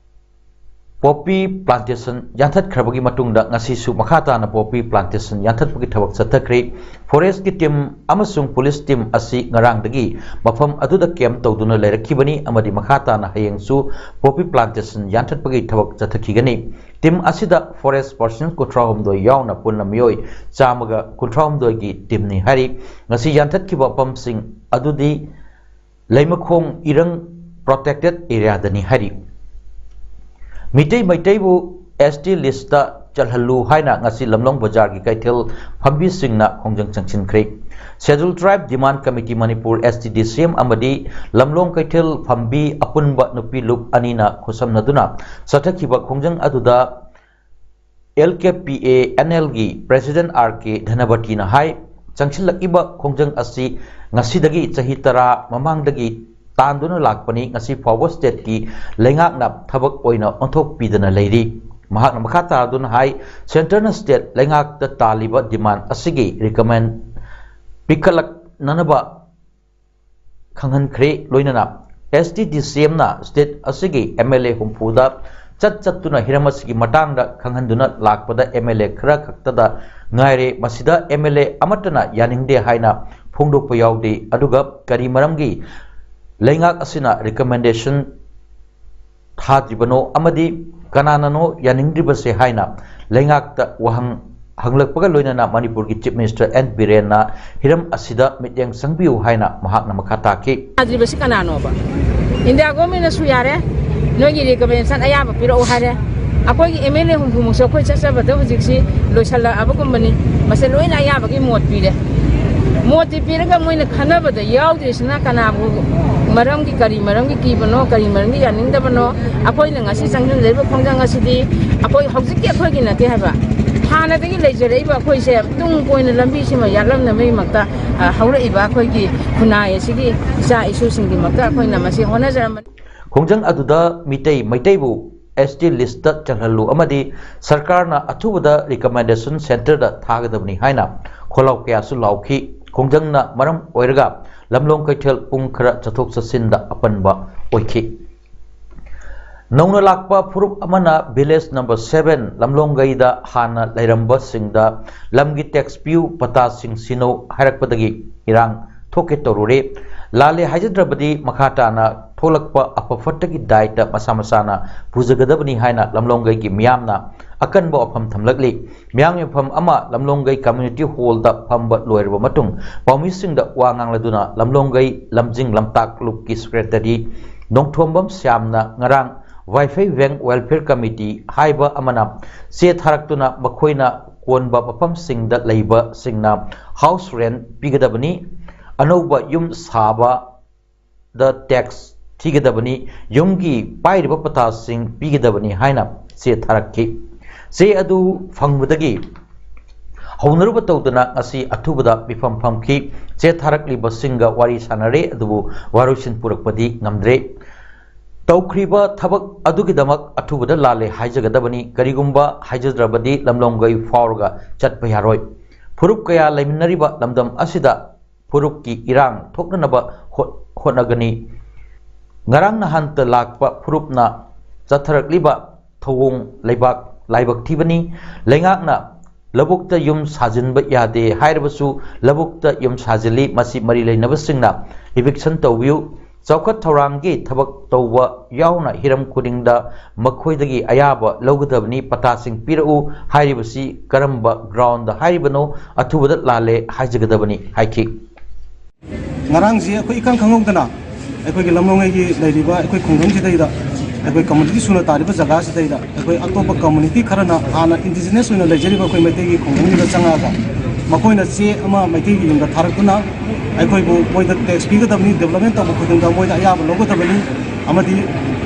poppy plantation ꯌꯥꯟꯊꯠꯈ꯭ꯔꯕꯒꯤ ꯃꯇꯨꯡꯗ ꯉꯁꯤꯁꯨ ꯃꯈꯥ ꯇꯥꯅ poppy plantation ꯌꯥꯟꯊꯠꯄꯒꯤ ꯊꯕꯛ ꯆꯠꯊꯈ꯭ꯔꯦ꯫ Forest ꯀꯤ team ꯑꯃꯁꯨꯡ police team ꯑꯁꯤ ꯉꯔꯥꯡꯗꯒꯤ ꯃꯐꯝ ꯑꯗꯨꯗ camp ꯇꯧꯗꯨꯅ ꯂꯩꯔꯛꯈꯤꯕꯅꯤ ꯑꯃꯗꯤ ꯃꯈꯥ ꯇꯥꯅ ꯍꯌꯦꯡꯁꯨ poppy plantation ꯌꯥꯟꯊꯠꯄꯒꯤ ꯊꯕꯛ ꯆꯠꯊꯈꯤꯒꯅꯤ꯫ Team ꯑꯁꯤꯗ forest personnel ꯀꯨꯟꯊ꯭ꯔꯥꯍꯨꯝꯗꯣꯏ ꯌꯥꯎꯅ ꯄꯨꯟꯅ ꯃꯤꯑꯣꯏ ꯆꯥꯝꯃꯒ ꯀꯨꯟꯊ꯭ꯔꯥꯍꯨꯝꯗꯣꯏꯒꯤ team ꯅꯤ ꯍꯥꯏꯔꯤ꯫ ꯉꯁꯤ ꯌꯥꯟꯊꯠꯈꯤꯕ ꯃꯐꯝꯁꯤꯡ ꯑꯗꯨꯗꯤ ꯂꯩꯃꯈꯣꯡ ꯏꯔꯪ protected area ꯗꯅꯤ ꯍꯥꯏꯔꯤ꯫ ꯃꯤꯇꯩ ꯃꯩꯇꯩꯕꯨ ꯑꯦꯁ ꯇꯤ list ꯇ ꯆꯜꯍꯜꯂꯨ ꯍꯥꯏꯅ ꯉꯁꯤ ꯂꯝꯂꯣꯡ ꯕꯖꯥꯔꯒꯤ ꯀꯩꯊꯦꯜ ꯐꯝꯕꯤꯁꯤꯡꯅ ꯈꯣꯡꯖꯪ ꯆꯪꯁꯤꯟꯈ꯭ꯔꯦ꯫ Scheduled Tribe Demand Committee Manipur, S T D C M ꯑꯃꯗꯤ ꯂꯝꯂꯣꯡ ꯀꯩꯊꯦꯜ ꯐꯝꯕꯤ ꯑꯄꯨꯟꯕ ꯅꯨꯄꯤ ꯂꯨꯞ ꯑꯅꯤꯅ ꯈꯨꯠꯁꯝꯅꯗꯨꯅ ꯆꯠꯊꯈꯤꯕ ꯈꯣꯡꯖꯪ ꯑꯗꯨꯗ L K P A N L ꯒꯤ president ꯑꯥꯔ ꯀꯦ ꯙꯅꯕꯇꯤꯅ ꯍꯥꯏ, ꯆꯪꯁꯤꯜꯂꯛꯂꯤꯕ ꯈꯣꯡꯖꯪ ꯑꯁꯤ ꯉꯁꯤꯗꯒꯤ ꯆꯍꯤ ꯇꯔꯥ ꯃꯃꯥꯡꯗꯒꯤ ꯇꯥꯟꯗꯨꯅ ꯂꯥꯛꯄꯅꯤ, ꯉꯁꯤ ꯐꯥꯎꯕ state ꯀꯤ ꯂꯩꯉꯥꯛꯅ ꯊꯕꯛ ꯑꯣꯏꯅ ꯑꯣꯟꯊꯣꯛꯄꯤꯗꯅ ꯂꯩꯔꯤ꯫ ꯃꯍꯥꯛꯅ ꯃꯈꯥ ꯇꯥꯗꯨꯅ ꯍꯥꯏ, centre ꯅ state ꯂꯩꯉꯥꯛꯇ ꯇꯥꯜꯂꯤꯕ demand ꯑꯁꯤꯒꯤ recommend ꯄꯤꯈꯠꯂꯛꯅꯅꯕ ꯈꯪꯍꯟꯈ꯭ꯔꯦ꯫ ꯂꯣꯏꯅꯅ ꯑꯦꯁ ꯇꯤ ꯗꯤ ꯁꯤ ꯑꯦꯝ ꯅ state ꯑꯁꯤꯒꯤ ꯑꯦꯝ ꯑꯦꯜ ꯑꯦ ꯍꯨꯝꯐꯨꯗ ꯆꯠ ꯆꯠꯇꯨꯅ ꯍꯤꯔꯝ ꯑꯁꯤꯒꯤ ꯃꯇꯥꯡꯗ ꯈꯪꯍꯟꯗꯨꯅ ꯂꯥꯛꯄꯗ ꯑꯦꯝ ꯑꯦꯜ ꯑꯦ ꯈꯔ ꯈꯛꯇꯗ ꯉꯥꯏꯔꯦ꯫ ꯃꯁꯤꯗ ꯑꯦꯝ ꯑꯦꯜ ꯑꯦ ꯑꯃꯠꯇꯅ ꯌꯥꯅꯤꯡꯗꯦ ꯍꯥꯏꯅ ꯐꯣꯡꯗꯣꯛꯄ ꯌꯥꯎꯗꯦ꯫ ꯑꯗꯨꯒ ꯀꯔꯤ ꯃꯔꯝꯒꯤ ꯂꯩꯉꯥꯛ ꯑꯁꯤꯅ recommendation ꯊꯥꯗ꯭ꯔꯤꯕꯅꯣ ꯑꯃꯗꯤ ꯀꯅꯥꯅꯅꯣ ꯌꯥꯅꯤꯡꯗ꯭ꯔꯤꯕꯁꯦ ꯍꯥꯏꯅ ꯂꯩꯉꯥꯛꯇ ꯋꯥꯍꯪ ꯍꯪꯂꯛꯄꯒ ꯂꯣꯏꯅꯅ ꯃꯅꯤꯄꯨꯔꯒꯤ Chief Minister ꯑꯦꯟ ꯕꯤꯔꯦꯟꯅ ꯍꯤꯔꯝ ꯑꯁꯤꯗ ꯃꯤꯠꯌꯦꯡ ꯆꯪꯕꯤꯌꯨ ꯍꯥꯏꯅ ꯃꯍꯥꯛꯅ ꯃꯈꯥ ꯇꯥꯈꯤ꯫ ꯌꯥꯗ꯭ꯔꯤꯕꯁꯤ ꯀꯅꯥꯅꯣꯕ? ꯏꯟꯗꯤꯌꯥ ꯒꯣꯔꯃꯦꯟꯅꯁꯨ ꯌꯥꯔꯦ, ꯅꯣꯏꯒꯤ recommendation ꯑꯌꯥꯕ ꯄꯤꯔꯛꯎ ꯍꯥꯏꯔꯦ꯫ ꯑꯩꯈꯣꯏꯒꯤ ꯑꯦꯝ ꯑꯦꯜ ꯑꯦ ꯍꯨꯝꯐꯨꯃꯨꯛꯁꯦ ꯑꯩꯈꯣꯏ ꯆꯠꯆꯕꯗ ꯍꯧꯖꯤꯛꯁꯤ ꯂꯣꯏꯁꯜꯂꯛꯑꯕꯒꯨꯝꯕꯅꯤ꯫ ꯃꯁꯦ ꯂꯣꯏꯅ ꯑꯌꯥꯕꯒꯤ ꯃꯣꯠ ꯄꯤꯔꯦ꯫ ꯃꯣꯠꯇꯤ ꯄꯤꯔꯒ ꯃꯣꯏꯅ ꯈꯟꯅꯕꯗ ꯌꯥꯎꯗ꯭ꯔꯤꯁꯤꯅ ꯀꯅꯥꯕꯨ, ꯃꯔꯝꯒꯤ, ꯀꯔꯤ ꯃꯔꯝꯒꯤ ꯀꯤꯕꯅꯣ, ꯀꯔꯤ ꯃꯔꯝꯒꯤ ꯌꯥꯅꯤꯡꯗꯕꯅꯣ? ꯑꯩꯈꯣꯏꯅ ꯉꯁꯤ ꯆꯪꯁꯤꯟꯖꯔꯤꯕ ꯈꯣꯡꯖꯪ ꯑꯁꯤꯗꯤ ꯑꯩꯈꯣꯏ ꯍꯧꯖꯤꯛꯀꯤ ꯑꯩꯈꯣꯏꯒꯤ ꯅꯠꯇꯦ ꯍꯥꯏꯕ꯫ ꯍꯥꯟꯅꯗꯒꯤ ꯂꯩꯖꯔꯛꯏꯕ ꯑꯩꯈꯣꯏꯁꯦ ꯇꯨꯡ ꯀꯣꯏꯅ ꯂꯝꯕꯤꯁꯤꯃ ꯌꯥꯠꯂꯝꯅꯕꯒꯤꯃꯛꯇ, ꯑ, ꯍꯧꯔꯛꯏꯕ ꯑꯩꯈꯣꯏꯒꯤ ꯈꯨꯟꯅꯥꯏ ꯑꯁꯤꯒꯤ ꯏꯆꯥ ꯏꯁꯨꯁꯤꯡꯒꯤꯃꯛꯇ ꯑꯩꯈꯣꯏꯅ ꯃꯁꯤ ꯍꯣꯠꯅꯖꯔꯝꯕꯅꯤ꯫ ꯈꯣꯡꯖꯪ ꯑꯗꯨꯗ ꯃꯤꯇꯩ ꯃꯩꯇꯩꯕꯨ S T list ꯆꯜꯍꯜꯂꯨ ꯑꯃꯗꯤ ꯁꯔꯀꯥꯔꯅ ꯑꯊꯨꯕꯗ recommendation centreꯗ ꯊꯥꯒꯗꯕꯅꯤ ꯍꯥꯏꯅ ꯈꯣꯜꯂꯥꯎ ꯀꯌꯥꯁꯨ ꯂꯥꯎꯈꯤ꯫ ꯈꯣꯡꯖꯪꯅ ꯃꯔꯝ ꯑꯣꯏꯔꯒ ꯂꯝꯂꯣꯡ ꯀꯩꯊꯦꯜ ꯄꯨꯡ ꯈꯔ ꯆꯠꯊꯣꯛ ꯆꯠꯁꯤꯟꯗ ꯑꯄꯟꯕ ꯑꯣꯏꯈꯤ꯫ ꯅꯧꯅ ꯂꯥꯛꯄ ꯐꯨꯔꯨꯞ ꯑꯃꯅ village number seven ꯂꯝꯂꯣꯡꯒꯩꯗ ꯍꯥꯟꯅ ꯂꯩꯔꯝꯕꯁꯤꯡꯗ ꯂꯝꯒꯤ tax ꯄꯤꯌꯨ, ꯄꯇꯥꯁꯤꯡ ꯁꯤꯟꯅꯧ ꯍꯥꯏꯔꯛꯄꯗꯒꯤ ꯏꯔꯥꯡ ꯊꯣꯛꯀꯦ ꯇꯧꯔꯨꯔꯦ꯫ ꯂꯥꯜꯂꯦ ꯍꯥꯏꯖꯗ꯭ꯔꯕꯗꯤ ꯃꯈꯥ ꯇꯥꯅ ꯊꯣꯛꯂꯛꯄ ꯑꯐ ꯐꯠꯇꯒꯤ ꯗꯥꯏꯇ ꯃꯁꯥ ꯃꯁꯥꯅ ꯄꯨꯖꯒꯗꯕꯅꯤ ꯍꯥꯏꯅ ꯂꯝꯂꯣꯡꯒꯩꯒꯤ ꯃꯤꯌꯥꯝꯅ ꯑꯀꯟꯕ ꯋꯥꯐꯝ ꯊꯝꯂꯛꯂꯤ꯫ ꯃꯤꯌꯥꯝꯒꯤ ꯃꯐꯝ ꯑꯃ ꯂꯝꯂꯣꯡꯒꯩ community hallꯗ ꯐꯝꯕ ꯂꯣꯏꯔꯕ ꯃꯇꯨꯡ ꯄꯥꯎꯃꯤꯁꯤꯡꯗ ꯋꯥ ꯉꯥꯡꯂꯗꯨꯅ ꯂꯝꯂꯣꯡꯒꯩ ꯂꯝꯖꯤꯡ ꯂꯝꯇꯥꯛ ꯂꯨꯞꯀꯤ secretary ꯅꯣꯡꯊꯣꯝꯕꯝ ꯁ꯭ꯌꯥꯝꯅ ꯉꯔꯥꯡ ꯋꯥꯏꯐꯩ ꯋꯦꯡ welfare committee ꯍꯥꯏꯕ ꯑꯃꯅ ꯆꯦ ꯊꯥꯔꯛꯇꯨꯅ ꯃꯈꯣꯏꯅ ꯀꯣꯟꯕ ꯃꯐꯝꯁꯤꯡꯗ ꯂꯩꯕꯁꯤꯡꯅ house rent ꯄꯤꯒꯗꯕꯅꯤ, ꯑꯅꯧꯕ ꯌꯨꯝ ꯁꯥꯕꯗ tax ꯊꯤꯒꯗꯕꯅꯤ, ꯌꯨꯝꯒꯤ ꯄꯥꯏꯔꯤꯕ ꯄꯇꯥꯁꯤꯡ ꯄꯤꯒꯗꯕꯅꯤ ꯍꯥꯏꯅ ꯆꯦ ꯊꯥꯔꯛꯈꯤ꯫ ꯆꯦ ꯑꯗꯨ ꯐꯪꯕꯗꯒꯤ ꯍꯧꯅꯔꯨꯕ ꯇꯧꯗꯅ ꯉꯁꯤ ꯑꯊꯨꯕꯗ ꯃꯤꯐꯝ ꯐꯝꯈꯤ꯫ ꯆꯦ ꯊꯥꯔꯛꯂꯤꯕꯁꯤꯡꯒ ꯋꯥꯔꯤ ꯁꯥꯟꯅꯔꯦ, ꯑꯗꯨꯕꯨ ꯋꯥꯔꯣꯏꯁꯤꯟ ꯄꯨꯔꯛꯄꯗꯤ ꯉꯝꯗ꯭ꯔꯦ꯫ ꯇꯧꯈ꯭ꯔꯤꯕ ꯊꯕꯛ ꯑꯗꯨꯒꯤꯗꯃꯛ ꯑꯊꯨꯕꯗ ꯂꯥꯜꯂꯦ ꯍꯥꯏꯖꯒꯗꯕꯅꯤ꯫ ꯀꯔꯤꯒꯨꯝꯕ ꯍꯥꯏꯖꯗ꯭ꯔꯕꯗꯤ ꯂꯝꯂꯣꯡꯒꯩ ꯐꯥꯎꯔꯒ ꯆꯠꯄ ꯌꯥꯔꯣꯏ꯫ ꯐꯨꯔꯨꯞ ꯀꯌꯥ ꯂꯩꯃꯤꯟꯅꯔꯤꯕ ꯂꯝꯗꯝ ꯑꯁꯤꯗ ꯐꯨꯔꯨꯞꯀꯤ ꯏꯔꯥꯡ ꯊꯣꯛꯅꯅꯕ ꯍꯣꯠ-, ꯍꯣꯠꯅꯒꯅꯤ꯫ ꯉꯔꯥꯡ ꯅꯍꯥꯟꯇ ꯂꯥꯛꯄ ꯐꯨꯔꯨꯞꯅ ꯆꯠꯊꯔꯛꯂꯤꯕ ꯊꯧꯑꯣꯡ ꯂꯩꯕꯥꯛ ꯂꯥꯏꯕꯛ ꯊꯤꯕꯅꯤ꯫ ꯂꯩꯉꯥꯛꯅ ꯂꯧꯕꯨꯛꯇ ꯌꯨꯝ ꯁꯥꯖꯤꯟꯕ ꯌꯥꯗꯦ ꯍꯥꯏꯔꯕꯁꯨ ꯂꯧꯕꯨꯛꯇ ꯌꯨꯝ ꯁꯥꯖꯤꯜꯂꯤ꯫ ꯃꯁꯤ ꯃꯔꯤ ꯂꯩꯅꯕꯁꯤꯡꯅ eviction ꯇꯧꯕꯤꯌꯨ꯫ ꯆꯥꯎꯈꯠ ꯊꯧꯔꯥꯡꯒꯤ ꯊꯕꯛ ꯇꯧꯕ ꯌꯥꯎꯅ ꯍꯤꯔꯝ ꯈꯨꯗꯤꯡꯗ ꯃꯈꯣꯏꯗꯒꯤ ꯑꯌꯥꯕ ꯂꯧꯒꯗꯕꯅꯤ꯫ ꯄꯇꯥꯁꯤꯡ ꯄꯤꯔꯛꯎ ꯍꯥꯏꯔꯤꯕꯁꯤ ꯀꯔꯝꯕ groundꯗ ꯍꯥꯏꯔꯤꯕꯅꯣ? ꯑꯊꯨꯕꯗ ꯂꯥꯜꯂꯦ ꯍꯥꯏꯖꯒꯗꯕꯅꯤ ꯍꯥꯏꯈꯤ꯫ ꯉꯔꯥꯡꯁꯤ ꯑꯩꯈꯣꯏ ꯏꯈꯪ ꯈꯪꯍꯧꯗꯅ ꯑꯩꯈꯣꯏꯒꯤ ꯂꯝꯂꯣꯡꯉꯩꯒꯤ ꯂꯩꯔꯤꯕ ꯑꯩꯈꯣꯏ ꯈꯨꯡꯒꯪꯁꯤꯗꯩꯗ, ꯑꯩꯈꯣꯏ community ꯁꯨꯅ ꯇꯥꯔꯤꯕ ꯖꯒꯥꯁꯤꯗꯩꯗ ꯑꯩꯈꯣꯏ ꯑꯇꯣꯞꯄ community ꯈꯔꯅ ꯍꯥꯟꯅ indigenous ꯑꯣꯏꯅ ꯂꯩꯖꯔꯤꯕ ꯑꯩꯈꯣꯏ ꯃꯩꯇꯩꯒꯤ ꯈꯨꯡꯒꯪꯁꯤꯗ ꯆꯪꯉꯛꯑꯒ ꯃꯈꯣꯏꯅ ꯆꯦ ꯑꯃ ꯃꯩꯇꯩꯒꯤ ꯌꯨꯝꯗ ꯊꯥꯔꯛꯇꯨꯅ ꯑꯩꯈꯣꯏꯕꯨ ꯃꯣꯏꯗ tax ꯄꯤꯒꯗꯕꯅꯤ, development ꯇꯧꯕ ꯈꯨꯗꯤꯡꯗ ꯃꯣꯏꯗ ꯑꯌꯥꯕ ꯂꯧꯒꯗꯕꯅꯤ ꯑꯃꯗꯤ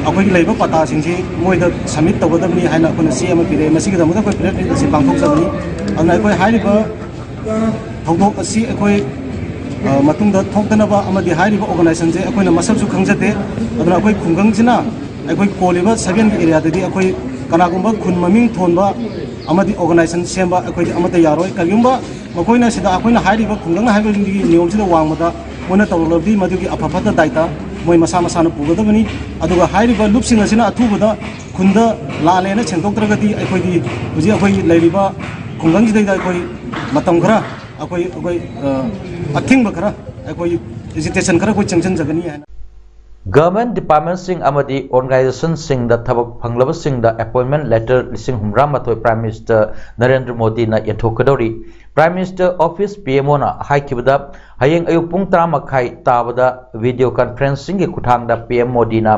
ꯑꯩꯈꯣꯏꯒꯤ ꯂꯩꯔꯤꯕ ꯄꯇꯥꯁꯤꯡꯁꯤ ꯃꯣꯏꯗ ꯁꯕꯃꯤꯠ ꯇꯧꯒꯗꯕꯅꯤ ꯍꯥꯏꯅ ꯑꯩꯈꯣꯏꯅ ꯆꯦ ꯑꯃ ꯄꯤꯔꯛꯑꯦ꯫ ꯃꯁꯤꯒꯤꯗꯃꯛꯇ ꯑꯩꯈꯣꯏ ꯄ꯭ꯔꯦꯁ ꯃꯤꯠ ꯑꯁꯤ ꯄꯥꯡꯊꯣꯛꯆꯕꯅꯤ꯫ ꯑꯗꯨꯅ ꯑꯩꯈꯣꯏ ꯍꯥꯏꯔꯤꯕ ꯊꯧꯗꯣꯛ ꯑꯁꯤ ꯑꯩꯈꯣꯏ, ꯑ, ꯃꯇꯨꯡꯗ ꯊꯣꯛꯇꯅꯕ ꯑꯃꯗꯤ ꯍꯥꯏꯔꯤꯕ ꯑꯣꯔꯒꯅꯥꯏꯖꯦꯁꯟꯁꯦ ꯑꯩꯈꯣꯏꯅ ꯃꯁꯛꯁꯨ ꯈꯪꯖꯗꯦ꯫ ꯑꯗꯨꯅ ꯑꯩꯈꯣꯏ ꯈꯨꯡꯒꯪꯁꯤꯅ, ꯑꯩꯈꯣꯏ ꯀꯣꯜꯂꯤꯕ ꯁꯚꯦꯟꯒꯤ ꯑꯦꯔꯤꯌꯥꯗꯗꯤ ꯑꯩꯈꯣꯏ ꯀꯅꯥꯒꯨꯝꯕ ꯈꯨꯟ ꯃꯃꯤꯡ ꯊꯣꯟꯕ ꯑꯃꯗꯤ ꯑꯣꯔꯒꯅꯥꯏꯖꯦꯁꯟ ꯁꯦꯝꯕ ꯑꯩꯈꯣꯏꯗꯤ ꯑꯃꯠꯇ ꯌꯥꯔꯣꯏ꯫ ꯀꯔꯤꯒꯨꯝꯕ ꯃꯈꯣꯏꯅ ꯁꯤꯗ ꯑꯩꯈꯣꯏꯅ ꯍꯥꯏꯔꯤꯕ ꯈꯨꯡꯒꯪꯅ ꯍꯥꯏꯕꯒꯤ ꯅꯤꯌꯣꯝꯁꯤꯗ ꯋꯥꯡꯃꯗ ꯃꯣꯏꯅ ꯇꯧꯔꯛꯂꯕꯗꯤ ꯃꯗꯨꯒꯤ ꯑꯐ ꯐꯠꯇ ꯗꯥꯏꯇ ꯃꯣꯏ ꯃꯁꯥ ꯃꯁꯥꯅ ꯄꯨꯒꯗꯕꯅꯤ꯫ ꯑꯗꯨꯒ ꯍꯥꯏꯔꯤꯕ ꯂꯨꯞꯁꯤꯡ ꯑꯁꯤꯅ ꯑꯊꯨꯕꯗ ꯈꯨꯟꯗ ꯂꯥꯜꯂꯦꯅ ꯁꯦꯡꯗꯣꯛꯇ꯭ꯔꯒꯗꯤ ꯑꯩꯈꯣꯏꯗꯤ ꯍꯧꯖꯤꯛ ꯑꯩꯈꯣꯏ ꯂꯩꯔꯤꯕ ꯈꯨꯡꯒꯪꯁꯤꯗꯩꯗ ꯑꯩꯈꯣꯏ ꯃꯇꯝ ꯈꯔ ꯑꯩꯈꯣꯏ, ꯑꯩꯈꯣꯏ, ꯑ, ꯑꯊꯤꯡꯕ ꯈꯔ, ꯑꯩꯈꯣꯏ ꯑꯦꯖꯤꯇꯦꯁꯟ ꯈꯔ ꯑꯩꯈꯣꯏ ꯆꯪꯁꯤꯟꯖꯒꯅꯤ ꯍꯥꯏꯅ꯫ Government departmentꯁꯤꯡ ꯑꯃꯗꯤ organizationꯁꯤꯡꯗ ꯊꯕꯛ ꯐꯪꯂꯕꯁꯤꯡꯗ appointment letter ꯂꯤꯁꯤꯡ ꯍꯨꯝꯗ꯭ꯔꯥ ꯃꯥꯊꯣꯏ Prime Minister ꯅꯔꯦꯟꯗ꯭ꯔ ꯃꯣꯗꯤꯅ ꯌꯦꯟꯊꯣꯛꯀꯗꯧꯔꯤ꯫ Prime Minister Office, PMOꯅ ꯍꯥꯏꯈꯤꯕꯗ, ꯍꯌꯦꯡ ꯑꯌꯨꯛ ꯄꯨꯡ ꯇꯔꯥ ꯃꯈꯥꯏ ꯇꯥꯕꯗ video conferencingꯒꯤ ꯈꯨꯠꯊꯥꯡꯗ PM ꯃꯣꯗꯤꯅ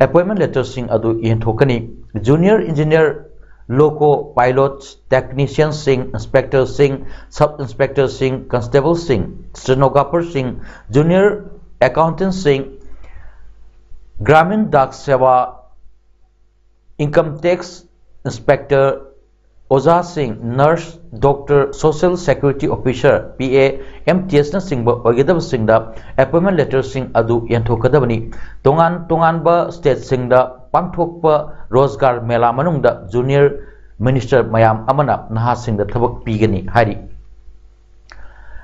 appointment letterꯁꯤꯡ ꯑꯗꯨ ꯌꯦꯟꯊꯣꯛꯀꯅꯤ꯫ Junior engineer, loco pilots, technicianꯁꯤꯡ, inspectorꯁꯤꯡ, sub inspectorꯁꯤꯡ, constableꯁꯤꯡ, stenographerꯁꯤꯡ, junior accountantꯁꯤꯡ, Gramin Dak Seva, income tax inspector, ꯑꯣꯖꯥꯁꯤꯡ, nurse, doctor, social security officer, PA, MTSꯅꯆꯤꯡꯕ ꯑꯣꯏꯒꯗꯕꯁꯤꯡꯗ appointment letterꯁꯤꯡ ꯑꯗꯨ ꯌꯦꯟꯊꯣꯛꯀꯗꯕꯅꯤ꯫ ꯇꯣꯉꯥꯟ ꯇꯣꯉꯥꯟꯕ stateꯁꯤꯡꯗ ꯄꯥꯡꯊꯣꯛꯄ ꯔꯣꯖꯒꯥꯔ ꯃꯦꯂꯥ ꯃꯅꯨꯡꯗ junior minister ꯃꯌꯥꯝ ꯑꯃꯅ ꯅꯍꯥꯁꯤꯡꯗ ꯊꯕꯛ ꯄꯤꯒꯅꯤ ꯍꯥꯏꯔꯤ꯫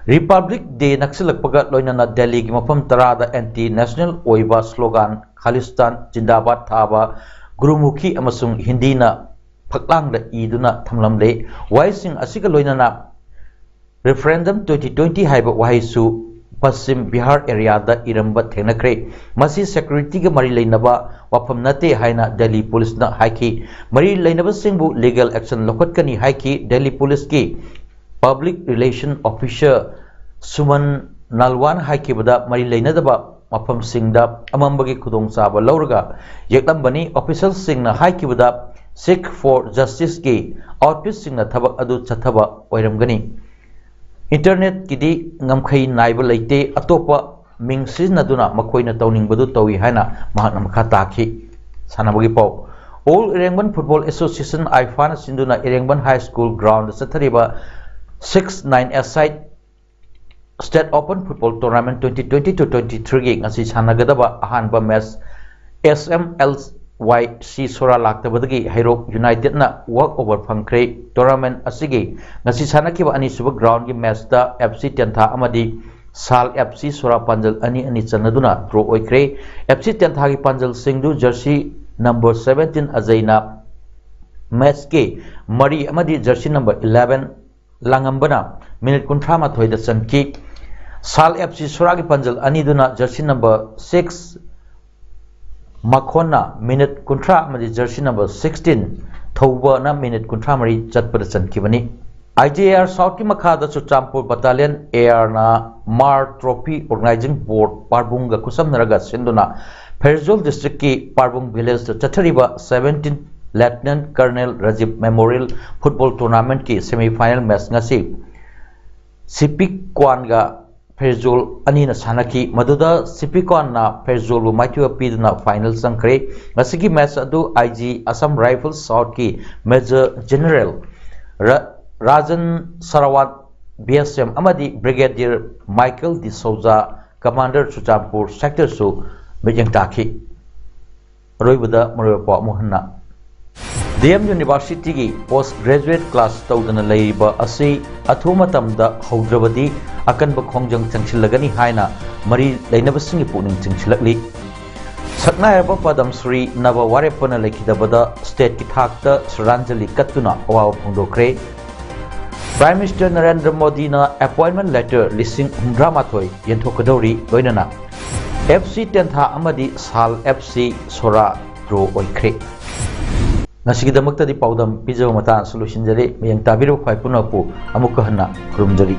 Republic Day ꯅꯛꯁꯤꯜꯂꯛꯄꯒ ꯂꯣꯏꯅꯅ ꯗꯦꯜꯂꯤꯒꯤ ꯃꯐꯝ ꯇꯔꯥꯗ anti national ꯑꯣꯏꯕ slogan Khalistan Zindabad ꯊꯥꯕ ꯒꯨꯔꯨꯃꯨꯈꯤ ꯑꯃꯁꯨꯡ ꯍꯤꯟꯗꯤꯅ ꯐꯛꯂꯥꯡꯗ ꯏꯗꯨꯅ ꯊꯝꯂꯝꯂꯦ꯫ ꯋꯥꯍꯩꯁꯤꯡ ꯑꯁꯤꯒ ꯂꯣꯏꯅꯅ Referendum twenty twenty ꯍꯥꯏꯕ ꯋꯥꯍꯩꯁꯨ ꯄꯁꯆꯤꯝ ꯕꯤꯍꯥꯔ ꯑꯦꯔꯤꯌꯥꯗ ꯏꯔꯝꯕ ꯊꯦꯡꯅꯈ꯭ꯔꯦ꯫ ꯃꯁꯤ securityꯒ ꯃꯔꯤ ꯂꯩꯅꯕ ꯋꯥꯐꯝ ꯅꯠꯇꯦ ꯍꯥꯏꯅ ꯗꯦꯜꯂꯤ ꯄꯨꯂꯤꯁꯅ ꯍꯥꯏꯈꯤ꯫ ꯃꯔꯤ ꯂꯩꯅꯕꯁꯤꯡꯕꯨ legal action ꯂꯧꯈꯠꯀꯅꯤ ꯍꯥꯏꯈꯤ꯫ ꯗꯦꯜꯂꯤ ꯄꯨꯂꯤꯁꯀꯤ public relation officer ꯁꯨꯃꯟ ꯅꯥꯜꯋꯥꯟ ꯍꯥꯏꯈꯤꯕꯗ, ꯃꯔꯤ ꯂꯩꯅꯗꯕ ꯃꯐꯝꯁꯤꯡꯗ ꯑꯃꯝꯕꯒꯤ ꯈꯨꯗꯣꯡꯆꯥꯕ ꯂꯧꯔꯒ ꯌꯦꯛꯂꯝꯕꯅꯤ꯫ Officialꯁꯤꯡꯅ ꯍꯥꯏꯈꯤꯕꯗ, Seek for Justiceꯀꯤ outfitꯁꯤꯡꯅ ꯊꯕꯛ ꯑꯗꯨ ꯆꯠꯊꯕ ꯑꯣꯏꯔꯝꯒꯅꯤ꯫ Internetꯀꯤꯗꯤ ꯉꯝꯈꯩ ꯅꯥꯏꯕ ꯂꯩꯇꯦ, ꯑꯇꯣꯞꯄ ꯃꯤꯡ ꯁꯤꯖꯤꯟꯅꯗꯨꯅ ꯃꯈꯣꯏꯅ ꯇꯧꯅꯤꯡꯕꯗꯨ ꯇꯧꯏ ꯍꯥꯏꯅ ꯃꯍꯥꯛꯅ ꯃꯈꯥ ꯇꯥꯈꯤ꯫ ꯁꯥꯟꯅꯕꯒꯤ ꯄꯥꯎ꯫ All ꯏꯔꯦꯡꯕꯟ Football Association, ꯑꯥꯏꯐꯥꯅ ꯁꯤꯟꯗꯨꯅ ꯏꯔꯦꯡꯕꯟ High School ground ꯆꯠꯊꯔꯤꯕ six nine aside State Open Football Tournament twenty twenty-two twenty-three ꯒꯤ ꯉꯁꯤ ꯁꯥꯟꯅꯒꯗꯕ ꯑꯍꯥꯟꯕ ꯃꯦꯆ ꯑꯦꯁ ꯑꯦꯝ ꯑꯦꯜ ꯋꯥꯏ ꯁꯤ ꯁꯣꯔꯥ ꯂꯥꯛꯇꯕꯗꯒꯤ ꯍꯩꯔꯣꯛ ꯌꯨꯅꯥꯏꯇꯦꯗꯅ ꯋꯥꯛ ꯑꯣꯚꯔ ꯐꯪꯈ꯭ꯔꯦ꯫ ꯇꯣꯔꯅꯥꯃꯦꯟ ꯑꯁꯤꯒꯤ ꯉꯁꯤ ꯁꯥꯟꯅꯈꯤꯕ ꯑꯅꯤꯁꯨꯕ ꯒ꯭ꯔꯥꯎꯟꯒꯤ ꯃꯦꯆꯇ ꯑꯦꯐ ꯁꯤ ꯇꯦꯟꯊꯥ ꯑꯃꯗꯤ ꯁꯥꯜ ꯑꯦꯐ ꯁꯤ ꯁꯣꯔꯥ ꯄꯥꯟꯖꯜ ꯑꯅꯤ ꯑꯅꯤ ꯆꯟꯅꯗꯨꯅ ꯗ꯭ꯔꯣ ꯑꯣꯏꯈ꯭ꯔꯦ꯫ ꯑꯦꯐ ꯁꯤ ꯇꯦꯟꯊꯥꯒꯤ ꯄꯥꯟꯖꯜꯁꯤꯡꯗꯨ ꯖꯔꯁꯤ ꯅꯝꯕꯔ ꯁꯚꯦꯟꯇꯤꯟ ꯑꯖꯩꯅ ꯃꯦꯆꯀꯤ ꯃꯔꯤ ꯑꯃꯗꯤ ꯖꯔꯁꯤ ꯅꯝꯕꯔ ꯏꯂꯦꯚꯦꯟ ꯂꯥꯡꯉꯝꯕꯅ ꯃꯤꯅꯤꯠ ꯀꯨꯟꯊ꯭ꯔꯥ ꯃꯥꯊꯣꯏꯗ ꯆꯟꯈꯤ꯫ ꯁꯥꯜ ꯑꯦꯐ ꯁꯤ ꯁꯣꯔꯥꯒꯤ ꯄꯥꯟꯖꯜ ꯑꯅꯤꯗꯨꯅ ꯖꯔꯁꯤ ꯅꯝꯕꯔ ꯁꯤꯛꯁ ꯃꯈꯣꯟꯅ ꯃꯤꯅꯤꯠ ꯀꯨꯟꯊ꯭ꯔꯥ ꯑꯃꯗꯤ ꯖꯔꯁꯤ ꯅꯝꯕꯔ ꯁꯤꯛꯁꯇꯤꯟ ꯊꯧꯕꯅ ꯃꯤꯅꯤꯠ ꯀꯨꯟꯊ꯭ꯔꯥ ꯃꯔꯤ ꯆꯠꯄꯗ ꯆꯟꯈꯤꯕꯅꯤ꯫ ꯑꯥꯏ ꯖꯤ ꯑꯦ ꯑꯥꯔ ꯁꯥꯎꯠꯀꯤ ꯃꯈꯥꯗ ꯆꯨꯔꯆꯥꯟꯄꯨꯔ ꯕꯠꯇꯥꯂꯤꯌꯟ ꯑꯦ ꯑꯥꯔꯅ ꯃꯥꯔ ꯇ꯭ꯔꯣꯐꯤ ꯑꯣꯔꯒꯅꯥꯏꯖꯤꯡ ꯕꯣꯔꯗ ꯄꯥꯔꯕꯨꯡꯒ ꯈꯨꯠꯁꯝꯅꯔꯒ ꯁꯤꯟꯗꯨꯅ ꯐꯦꯔꯖꯣꯜ ꯗꯤꯁꯇ꯭ꯔꯤꯛꯀꯤ ꯄꯥꯔꯕꯨꯡ ꯚꯤꯂꯦꯖꯇ ꯆꯠꯊꯔꯤꯕ seventeen lieutenant colonel Rajib memorial football ꯇꯣꯔꯅꯥꯃꯦꯟꯠꯀꯤ ꯁꯦꯃꯤ ꯐꯥꯏꯅꯦꯜ ꯃꯦꯆ ꯉꯁꯤ ꯁꯤꯄꯤꯛꯀ꯭ꯋꯥꯟꯒ ꯐꯦꯔꯖꯣꯜ ꯑꯅꯤꯅ ꯁꯥꯟꯅꯈꯤ꯫ ꯃꯗꯨꯗ ꯁꯤꯄꯤꯛꯀ꯭ꯋꯥꯟꯅ ꯐꯦꯔꯖꯣꯜꯕꯨ ꯃꯥꯏꯊꯤꯕ ꯄꯤꯗꯨꯅ ꯐꯥꯏꯅꯦꯜ ꯆꯪꯈ꯭ꯔꯦ꯫ ꯉꯁꯤꯒꯤ ꯃꯦꯆ ꯑꯗꯨ ꯑꯥꯏ ꯖꯤ ꯑꯁꯥꯝ ꯔꯥꯏꯐꯜꯁ ꯁꯥꯎꯠꯀꯤ ꯃꯦꯖꯔ ꯖꯦꯅꯔꯦꯜ ꯔ-, Rajan Sehrawat B S M ꯑꯃꯗꯤ brigadier Michael D Souza commander Churachandpur ꯁꯦꯛꯇꯔꯁꯨ ꯃꯤꯠꯌꯦꯡ ꯇꯥꯈꯤ꯫ ꯑꯔꯣꯏꯕꯗ ꯃꯔꯨꯑꯣꯏꯕ ꯄꯥꯎ ꯑꯃꯨꯛ ꯍꯟꯅ꯫ ꯗꯤ ꯑꯦꯝ ꯌꯨꯅꯤꯚꯔꯁꯤꯇꯤꯒꯤ ꯄꯣꯁ ꯒ꯭ꯔꯦꯖꯨꯑꯦꯠ ꯀ꯭ꯂꯥꯁ ꯇꯧꯗꯅ ꯂꯩꯔꯤꯕ ꯑꯁꯤ ꯑꯊꯨꯕ ꯃꯇꯝꯗ ꯍꯧꯗ꯭ꯔꯕꯗꯤ ꯑꯀꯟꯕ ꯈꯣꯡꯖꯪ ꯆꯪꯁꯤꯜꯂꯒꯅꯤ ꯍꯥꯏꯅ ꯃꯔꯤ ꯂꯩꯅꯕꯁꯤꯡꯒꯤ ꯄꯨꯛꯅꯤꯡ ꯆꯤꯡꯁꯤꯜꯂꯛꯂꯤ꯫ ꯁꯛꯅꯥꯏꯔꯕ ꯄꯗꯝ ꯁ꯭ꯔꯤ ꯅꯕ ꯋꯥꯔꯦꯞꯄꯅ ꯂꯩꯈꯤꯗꯕꯗ ꯁ꯭ꯇꯦꯠꯀꯤ ꯊꯥꯛꯇ ꯁ꯭ꯔꯗꯥꯟꯖꯂꯤ ꯀꯠꯇꯨꯅ ꯑꯋꯥꯕ ꯐꯣꯡꯗꯣꯛꯈ꯭ꯔꯦ꯫ ꯄ꯭ꯔꯥꯏꯝ ꯃꯤꯅꯤꯁꯇꯔ ꯅꯔꯦꯟꯗ꯭ꯔ ꯃꯣꯗꯤꯅ ꯑꯦꯄꯣꯏꯟꯃꯦꯟ ꯂꯦꯇꯔ ꯂꯤꯁꯤꯡ ꯍꯨꯝꯗ꯭ꯔꯥ ꯃꯥꯊꯣꯏ ꯌꯦꯟꯊꯣꯛꯀꯗꯧꯔꯤ, ꯂꯣꯏꯅꯅ ꯑꯦꯐ ꯁꯤ ꯇꯦꯟꯊꯥ ꯑꯃꯗꯤ ꯁꯥꯜ ꯑꯦꯐ ꯁꯤ ꯁꯣꯔꯥ ꯗ꯭ꯔꯣ ꯑꯣꯏꯈ꯭ꯔꯦ꯫ ꯉꯁꯤꯒꯤꯗꯃꯛꯇꯗꯤ ꯄꯥꯎꯗꯝ ꯄꯤꯖꯕ ꯃꯇꯥꯡ ꯑꯁꯤꯗ ꯂꯣꯏꯁꯤꯟꯖꯔꯦ꯫ ꯃꯤꯠꯌꯦꯡ ꯇꯥꯕꯤꯔꯤꯕ ꯈ꯭ꯋꯥꯏ ꯄꯨꯝꯅꯃꯛꯄꯨ ꯑꯃꯨꯛꯀ ꯍꯟꯅ ꯈꯨꯔꯨꯝꯖꯔꯤ꯫